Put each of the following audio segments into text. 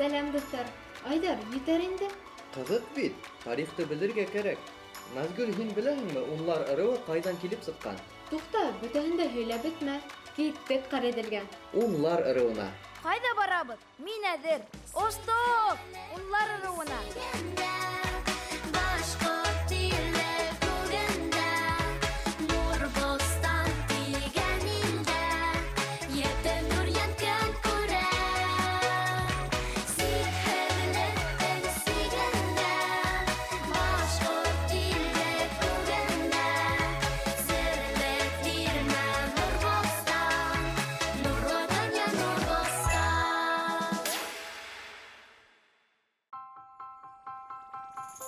Сәләм, дуҫтар. Айҙар, етәр инде. Ҡыҙыҡ бит, тарихты белергә кәрәк. Назгөл, һин беләһеңме, унлар ырыуы ҡайҙан килеп сыҡҡан? Туҡта, бөтәһен дә һөйләп бөтмә. Киттек Ҡариҙелгә. Унлар ырыуына. Ҡайҙа барабыҙ? Мин әҙер. Остоп! Унлар ырыуына. Башҡорт иле күгендә, Нур-бостан тигән илдә, ете нур янған күрә. Сикһеҙлектең сигендә, Башҡорт иле күгендә, Серлек бирмә нур-бостан, нурлы донъя, нур-бостан.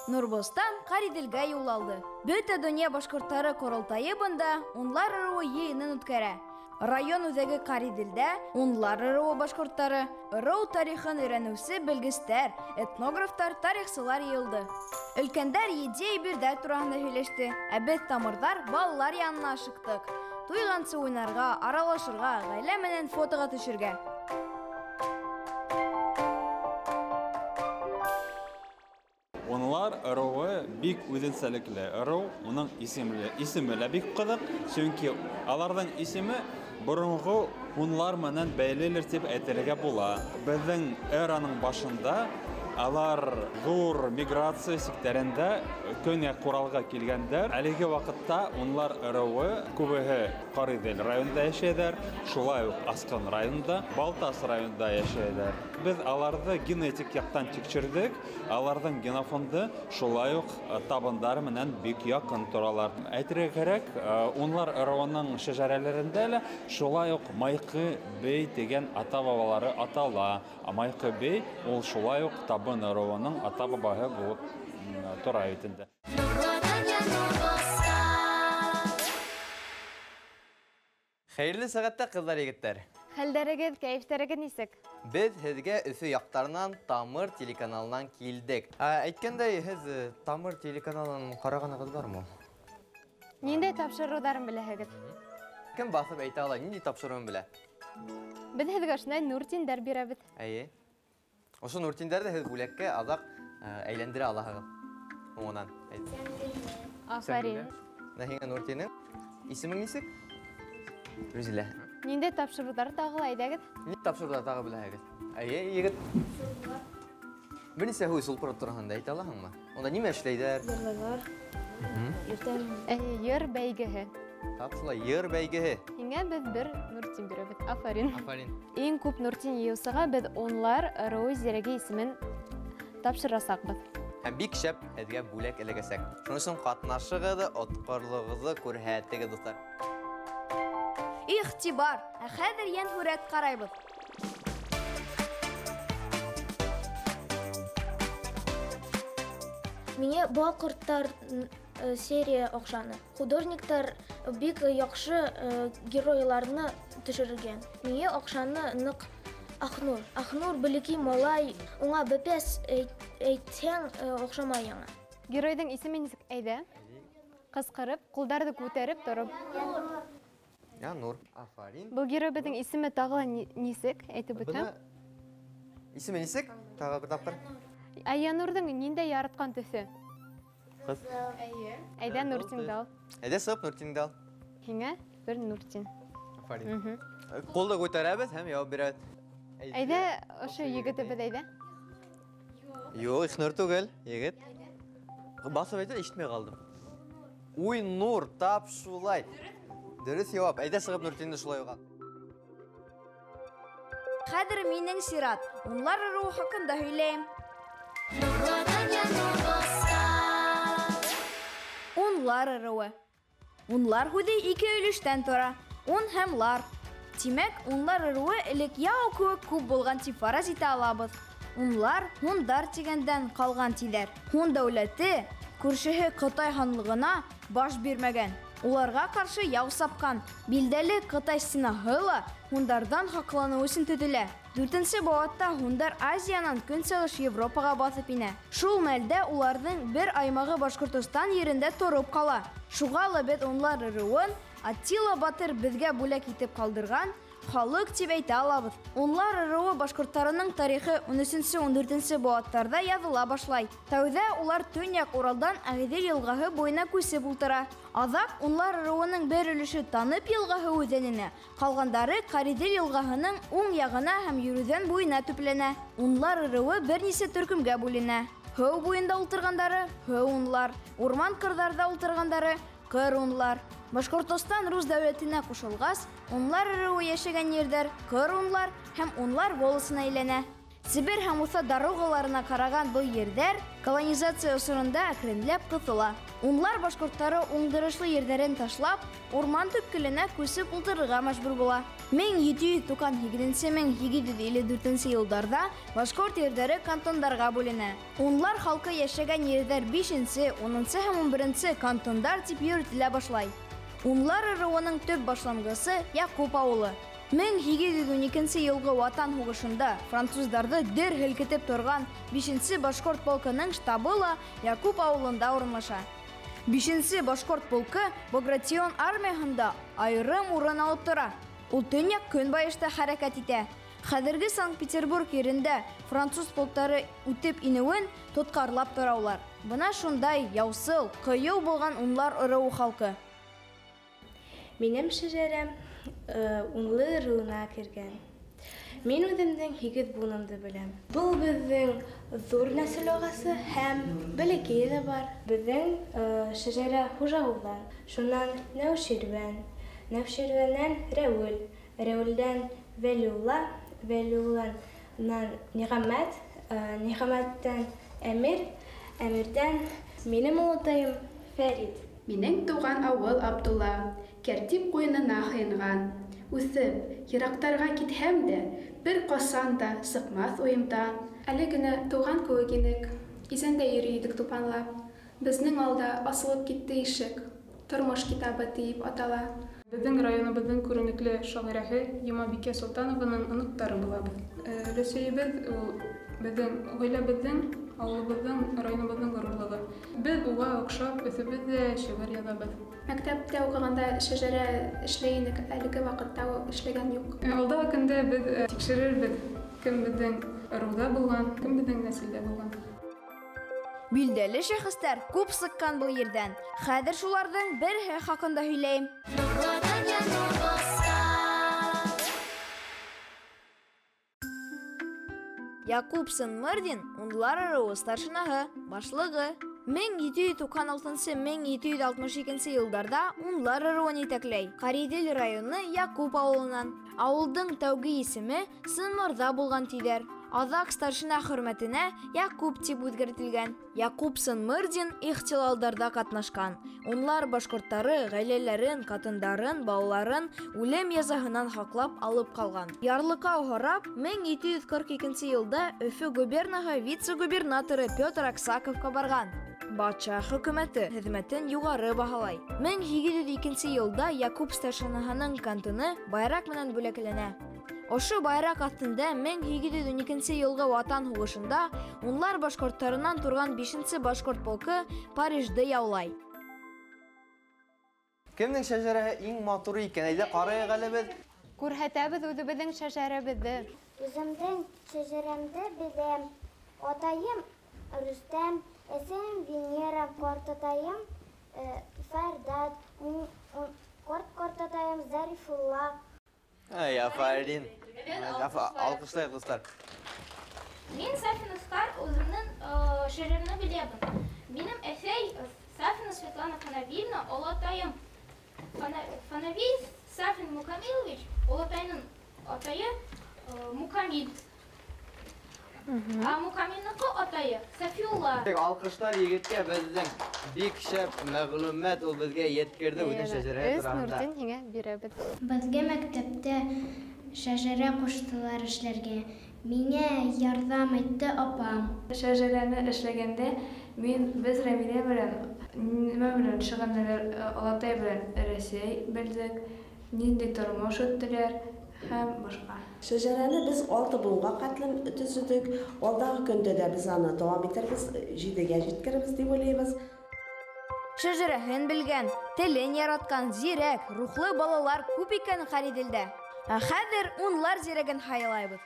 Нурбостан Ҡариҙелгә юл алды. Бөтә донъя башҡорттары ҡоролтайы бында унлар ырыуы йыйынын үткәрә. Район үҙәге Ҡариҙелдә унлар ырыуы башҡорттары, ырыу тарихын өйрәнеүсе белгестәр, этнографтар, тарихсылар йыйылды. Өлкәндәр етди әйберҙәр тураһында һөйләште, ә беҙ тамырҙар балалар янына ашыҡтыҡ. Туйғансы уйнарға, аралашырға, ғаилә менән фотоға төшөргә. Унлар ырыуы бик үҙенсәлекле ырыу, уның исеме лә бик ҡыҙыҡ, сөнки аларҙың исеме боронғо һунлар менән бәйлелер тип әйтергә була. Беҙҙең эраның башында алар ҙур миграция сиктәрендә Көньяҡ Уралға килгәндәр. Әлеге ваҡытта унлар ырыуы күбеһе Ҡариҙел районында йәшәйҙәр, шулай уҡ Асҡын районында, Балтас районында йәшәйҙәр. Беҙ аларҙы генетик яҡтан тикшерҙек, аларҙың генофонды шулай уҡ табындар менән бик яҡын торалар. Әйтергә кәрәк, унлар ырыуының шәжәрәләрендә лә шулай уҡ Майҡы бей тигән ата-бабалары атала. Ә Майҡы бей ул шулай уҡ табын ырыуының ата-бабаһы булып тора бит инде. Хәйерле сәғәттә, ҡыҙҙар, егеттәр. Хәлдәрегеҙ, кәйефтәрегеҙ нисек? Беҙ һеҙгә Өфө яҡтарынан Тамыр телеканалынан килдек. Әйткәндәй, һеҙ Тамыр телеканалын ҡарағанығыҙ бармы? Ниндәй тапшырыуҙарын беләһегеҙ? Кем баҫып әйтә ала, ниндәй тапшырыуын белә? Беҙ һеҙгә ошондай нуртиндәр бирәбеҙ. Эйе. Ошо нуртиндәрҙе һеҙ бүләккә аҙаҡ әйләндерә алаһығыҙ. Һуңынан. Афарин. Менә һиңә нуртинең. Исемең нисек? Рүзилә. Ниндәй тапшырыуҙар тағы ла әйҙәгеҙ? Ниндәй тапшырыуҙар тағы беләһегеҙ? Эйе, егет. Бер нисә һүҙ сулпырып торғанда әйтә алаһыңмы? Унда нимә эшләйҙәр? Йырлайҙар. Иртән. Эйе, йыр бәйгеһе. Тап шулай, йыр бәйгеһе. Һиңә беҙ бер нуртин бирәбеҙ. Афарин. Афарин. Иң күп нуртин йыйыусыға беҙ унлар ырыуы зирәге исемен тапшырасаҡбыҙ. Һәм бик шәп һеҙгә бүләк эләгәсәк. Шуның өсөн ҡатнашығыҙ, отҡорлоғоҙҙо күрһәтегеҙ, дуҫтар. Иғтибар! Ә хәҙер йәнһүрәт ҡарайбыҙ. Миңә бал ҡорттар серия оҡшаны. Художниктар бик яҡшы геройларны төшөргән. Миңә оҡшаны ныҡ Ахнур. Ахнур бәләкәй малай, уңа бәпәс әйтһәң оҡшамай яңа. Геройҙың исеме нисек? Әйҙә. Ҡысҡырып, ҡулдарҙы күтәреп тороп. Янур, афарин. Был геройбеҙҙең исеме тағы ла нисек? Әйтеп Бына үтһәм. Исеме нисек? Тағы бер тапҡыр. Ә Янурҙың ниндәй яратҡан төҫө? Ҡыҙ. Әйе. Әйҙә Нуртинде ал. Әйҙә сығып Нуртинде ал. Һиңә бер Нуртин. Афарин. Ҡулды күтәрәбеҙ һәм яуап бирәбеҙ. Әйҙә, ошо егетебеҙ, әйҙә. Юҡ, Ихнур түгел, егет. Баҫып әйтә, ишетмәй ҡалдым. Уй, Нур, тап шулай. Дөрөҫ яуап. Әйҙә сығып Нуртинде шулай уға. Хәҙер минең сират. Унлар ырыуы хаҡында һөйләйем. Унлар ырыуы. Унлар һүҙе ике өлөштән тора. Ун һәм лар. Тимәк, унлар ырыуы элек яу кеүек күп булған тип фараз итә алабыҙ. Унлар һундар тигәндән ҡалған тиҙәр. Һун дәүләте күршеһе Ҡытай ханлығына баш бирмәгән. Уларға ҡаршы яу сапҡан. Билдәле Ҡытай стенаһы ла һундарҙан һаҡланыу өсөн төҙөлә. Дүртенсе быуатта һундар Азиянан Көнсығыш Европаға баҫып инә. Шул мәлдә уларҙың бер аймағы Башҡортостан ерендә тороп ҡала. Шуға ла беҙ унлар ырыуын Аттила батыр беҙгә бүләк итеп ҡалдырған халыҡ тип әйтә алабыҙ. Унлар ырыуы башҡорттарының тарихы 13-14 быуаттарҙа яҙыла башлай. Тәүҙә улар Төньяҡ Уралдан Ағиҙел йылғаһы буйына күсеп ултыра. Аҙаҡ унлар ырыуының бер өлөшө Танып йылғаһы үҙәненә, ҡалғандары Ҡариҙел йылғаһының уң яғына һәм Йөрүҙән буйына төпләнә. Унлар ырыуы бер нисә төркөмгә бүленә. Һыу буйында ултырғандары һыу унлар, урман ҡырҙарҙа ултырғандары ҡыр унлар. Башҡортостан рус дәүләтенә ҡушылғас, унлар ырыуы йәшәгән ерҙәр ҡыр унлар һәм унлар волосына әйләнә. Себер һәм Уфа дорогаларына ҡараған был ерҙәр колонизация осоронда әкренләп ҡыҫыла. Унлар башҡорттары уңдырышлы ерҙәрен ташлап, урман төпкөлөнә күсеп ултырырға мәжбүр була. 1798-1854 йылдарҙа башҡорт ерҙәре кантондарға бүленә. Унлар халҡы йәшәгән ерҙәр 5-нсе, 10-нсы һәм 11-нсе кантондар тип йөрөтөлә башлай. Унлар ырыуының төп башланғысы Яҡуп ауылы. 1812 йылғы Ватан һуғышында француздарҙы дер һелкетеп торған 5-нсе башҡорт полкының штабы ла Яҡуп ауылында урынлаша. 5-нсе башҡорт полкы Багратион армияһында айырым урын алып тора. Ул төньяҡ-көнбайышта хәрәкәт итә. Хәҙерге Санкт-Петербург ерендә француз полктары үтеп инеүен тотҡарлап тора улар. Бына шундай яусыл, ҡыйыу булған унлар ырыуы халҡы. Минең шәжәрәм унлы ырыуына кергән. Мин үҙемдең 8 быуынымды беләм. Был беҙҙең ҙур нәҫел ағасы һәм бәләкәйе лә бар. Беҙҙең шәжәрә Хужағулдан, шунан Нәүширвән, Нәүширвәнән Рәүел, Рәүелдән Вәлиулла, Вәлиулланан Ниғәмәт, Ниғәмәттән Әмир, Әмирҙән минең олатайым Фәрит. Минең тыуған ауыл Абдулла, кәртип ҡуйынына һыйынған. Үҫеп, йыраҡтарға китһәм дә, бер ҡасан да сыҡмаҫ уйымдан. Әле генә тыуған кеүек инек, иҙәндә йөрөй инек тупанлап. Беҙҙең алда асылып китте ишек, тормош китабы тиеп атала. Беҙҙең районыбыҙҙың күренекле шағирәһе Йомабикә Солтанованың оноҡтары булабыҙ. Өләсәйебеҙ ул беҙҙең ғаиләбеҙҙең, ауылыбыҙҙың, районыбыҙҙың ғорурлығы. Беҙ уға оҡшап үҫебеҙ ҙә шиғыр яҙабыҙ. Мәктәптә уҡығанда шәжәрә эшләй инек, әлеге ваҡытта эшләгән юҡ. Алдағы көндә беҙ тикшерербеҙ, кем беҙҙең ырыуҙа булған, кем беҙҙең нәҫелдә булған. Билдәле шәхестәр күп сыҡҡан был ерҙән. Хәҙер шуларҙың береһе хаҡында һөйләйем. Яҡуп Сынмырҙин унлар ырыуы старшинаһы, башлығы. 1796-1762 йылдарҙа унлар ырыуын етәкләй. Ҡариҙел районы Яҡуп ауылынан. Ауылдың тәүге исеме Сынмырҙа булған тиҙәр. Аҙаҡ старшина хөрмәтенә Яҡуп тип үҙгәртелгән. Яҡуп Сынмырҙин ихтилалдарҙа ҡатнашҡан. Унлар башҡорттары ғаиләләрен, ҡатындарын, балаларын үлем язаһынан һаҡлап алып ҡалған. Ярлыҡау һорап, 1742 йылда Өфө губернаһы вице-губернаторы Петр Аксаковҡа барған. Батша хөкүмәте хеҙмәтен юғары баһалай. 1802 йылда Яҡуп старшинаһының кантоны байраҡ менән бүләкләнә. Ошо байраҡ аҫтында 1812 йылғы Ватан һуғышында унлар башҡорттарынан торған 5-нсе башҡорт полкы Парижды яулай. Кемдең шәжәрәһе иң матуры икән? Әйҙә ҡарайыҡ әле беҙ. Күрһәтәбеҙ үҙебеҙҙең шәжәрәбеҙҙе. Үҙемдең шәжәрәмде беләм. Атайым Рөстәм, әсәйем Венера, ҡартатайым Фәрдат, ҡарт-ҡартатайым Зарифулла. Ай, афарин. Алҡышлайыҡ, дуҫтар. Мин Сафина Стар үҙемдең шәжәрәмде беләм. Минең әсәй Сафина Светлана Фанавиевна, олатайым Фанавий Сафин Мукамилович, олатайының атайы Мукамил. А Мукамилныҡы атайы Сафиулла. Алҡыштар егеткә, беҙҙең бик шәп мәғлүмәт ул беҙгә еткерҙе үҙенең шәжәрәһе тураһында. Өс Нурҙин һиңә бирәбеҙ. Беҙгә мәктәптә шәжәрә ҡуштылар эшләргә. Миңә ярҙам итте апам. Шәжәрәне эшләгәндә мин беҙ Рәмилә менән нимә менән шөғөлләнәләр, олатай белән Рәсәй белдек, ниндәй тормош үттеләр һәм башҡа. Шәжәрәне беҙ 6 быуынға ҡәтлем төҙөҙөк. Алдағы көндә дә беҙ аны дауам итербеҙ, 7-гә еткерербеҙ тип уйлайбыҙ. Шәжәрәһен белгән, телен яратҡан, зирәк, рухлы балалар күп икән Ҡариҙелдә. Ә хәҙер унлар зирәген һайлайбыҙ.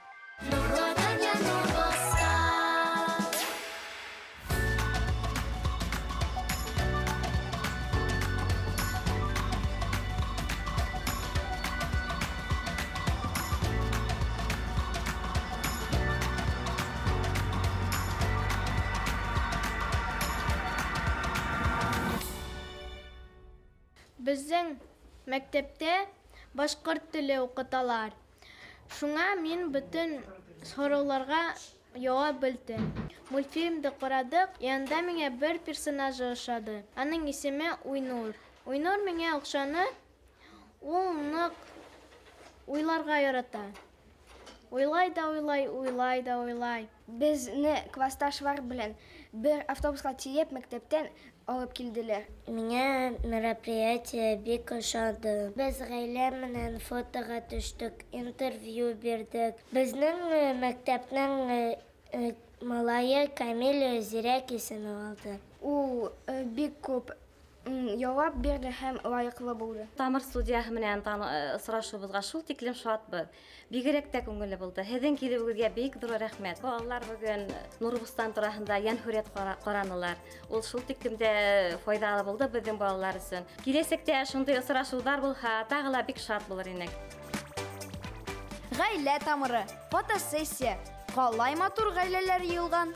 Беҙҙең мәктәптә башҡорт теле уҡыталар. Шуңа мин бөтөн һорауларға яуап белдем. Мультфильмды ҡарадыҡ, янда миңә бер персонажы оҡшаны. Аның исеме Уйнур. Уйнур миңә оҡшаны. Ул ныҡ уйларға ярата. Уйлай да уйлай, уйлай да уйлай. Беҙҙе класташлар белән бер автобусҡа тейәп мәктәптән алып килделәр. Миңә мероприятие бик ошады. Беҙ ғаилә менән фотоға төштөк, интервью бирҙек. Беҙҙең мәктәптең малайы Камил Зирәк исеме алды. Ул бик күп яуап бирҙе һәм лайыҡлы булды. Тамыр студияһы менән осрашыуыбыҙға шул тиклем шатбыҙ. Бигерәк тә күңелле булды. Һеҙҙең килеүегеҙгә бик ҙур рәхмәт. Балалар бөгөн Нурбостан тураһында йәнһүрәт ҡаранылар. Ул шул тиклем дә файҙалы булды беҙҙең балалар өсөн. Киләсәктә шундай осрашыуҙар булһа, тағы ла бик шат булыр инек. Ғаилә тамыры, фотосессия. Ҡалай матур ғаиләләр йыйылған.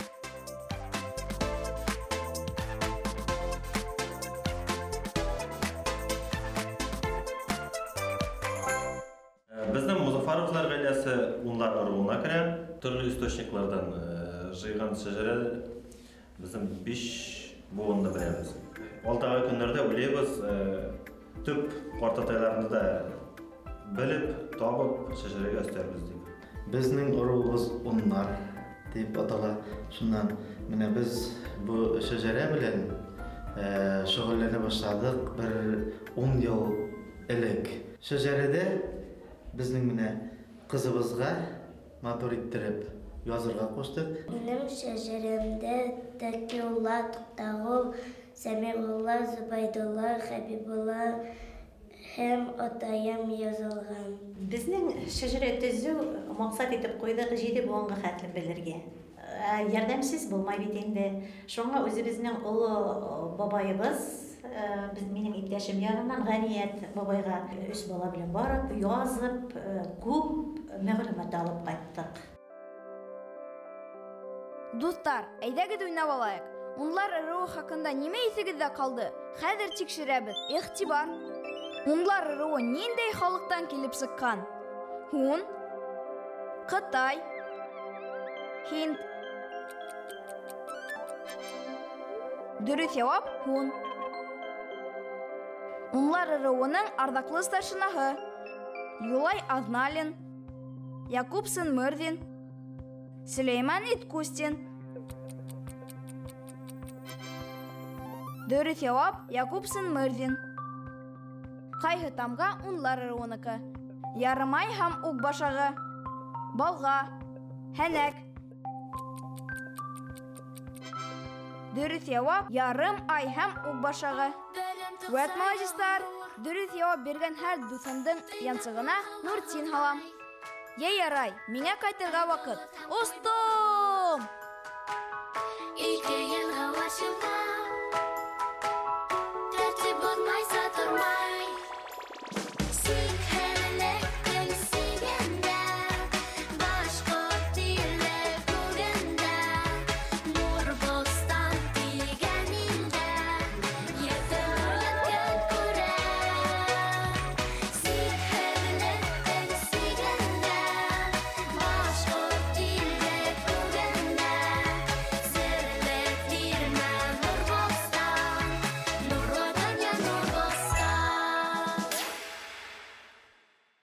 Беҙҙең Музафаровлар ғаиләһе унлар ырыуына керә. Төрлө источникларҙан жыйған шәжәрә беҙҙең 5 быуынды беләбеҙ. Алдағы көндәрҙә уйлайбыҙ, төп ҡартатайларны да белеп, табып, шәжәрәгә өҫтәрбеҙ тип. Беҙҙең ырыуыбыҙ унлар тип атала. Шунан менә беҙ был шәжәрә белән шөғөлләнә башланыҡ бер 10 йыл элек. Шәжәрәдә беҙҙең менә ҡыҙыбыҙға матур иттереп язырға ҡуштыҡ. Минең шәжәрәмдә Тәкиулла, Туҡтағол, Сәмиғулла, Зөбәйдулла, Хәбибулла һәм атайым язылған. Беҙҙең шәжәрә төҙөү маҡсат итеп ҡуйҙыҡ 7 быуынға хәтлем белергә. Ярҙамсыз булмай бит инде. Шуңа үҙебеҙҙең оло бабайыбыҙ, минең иптәшем яғынан Ғәниәт бабайға 3 бала белән барып, язып, күп мәғлүмәт алып ҡайттыҡ. Дуҫтар, әйҙәгеҙ уйнап алайыҡ. Унлар ырыуы хаҡында нимә иҫегеҙҙә ҡалды? Хәҙер тикшерәбеҙ. Иғтибар! Унлар ырыуы ниндәй халыҡтан килеп сыҡҡан? Һун, Ҡытай, Һинд. Дөрөҫ яуап һун. Унлар ырыуының арҙаҡлы старшинаһы Юлай Аҙналин, Яҡуп Сынмырҙин, Сөләймән Иткустин. Дөрөҫ яуап Яҡуп Сынмырҙин. Ҡайһы тамға унлар ырыуыныҡы? Ярымай һәм уҡ башағы, балға, һәнәк. Дөрөҫ яуап ярым ай һәм уҡ башағы. Вәт, маладистар! Дөрөҫ яуап биргән һәр дуҫымдың янсығына нуртин һалам. Йә ярай, миңә ҡайтырға ваҡыт. Остом! Ике йылға башыма.